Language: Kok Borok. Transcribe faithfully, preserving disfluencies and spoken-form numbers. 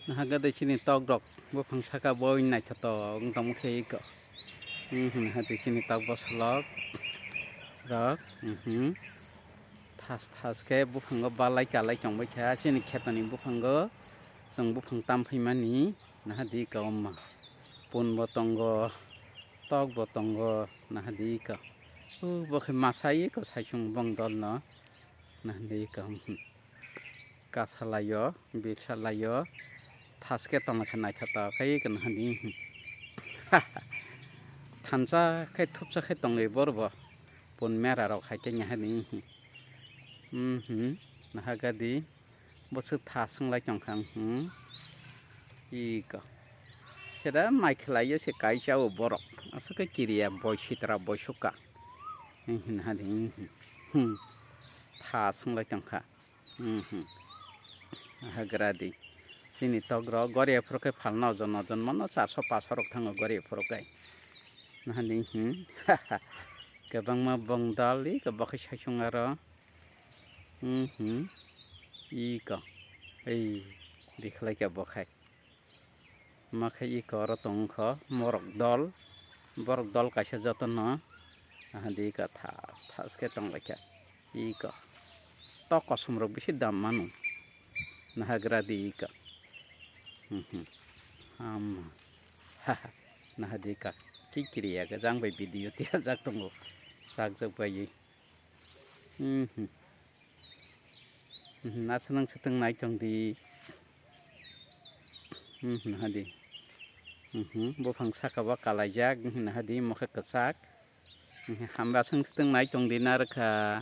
Naha gade chini tok rok buphang saka boi naithotok wng tongmo khe iko. Hmm, naha di chini tok bosolok rok. Hmm. Thas thas khe buphango balai kalai tongbai kha chini khetoni buphango. Chwng buphang tam phaimani naha di iko wngma. Pun bo tongo, tok bo tongo naha di iko. O bo khe masa iko saichung bong dol no naha di iko. Hmm. Kasa laio, bisa laio, thas khe tongla khe naithotok khe iko naha di. Thansa khe thupsa khe tongwi borbo. Pun mera rok hai khe naha di. Hmm, naha gadi. Bwswk tha swnglai tongkha, hmm. Iko. Sida mai khwlaio se kaisa o borok. Aswk khe kiriya boi sitra boi sukha. Hmm, hmm, ha di, hmm, hmm. Tha swnglai tongkha. Hmm, hmm. Hagra di. Chini tok rok gori phuru khe phalna ojon ojon mano charso paso rok thango gori phuru khe. Naha di, hmm. Kwbangma bong dal di, kwbakhe saichung aro. Mhm. Iko. Ei, dikhlai khe bo khai. Ma khai iko oro tong kho, morok dol. Borok dol kaisa jotono. Aha di iko thas, thas khe tong lai kha. Iko. Tok kosom rok bisi dam mano. Nahagra di iko. Mhm. Ama. Naha di iko. Kikiri ya, jang bai video tiya jak tongo. Sak jak bai. Mhm. Mhm, aswk nang swtwng nai tong di. Mhm, hadi. Mhm, buphang saka o kalaijak, mhm, hadi, mokhe kwchak. Mhm, hamba aswk swtwng nai tong di narwkha.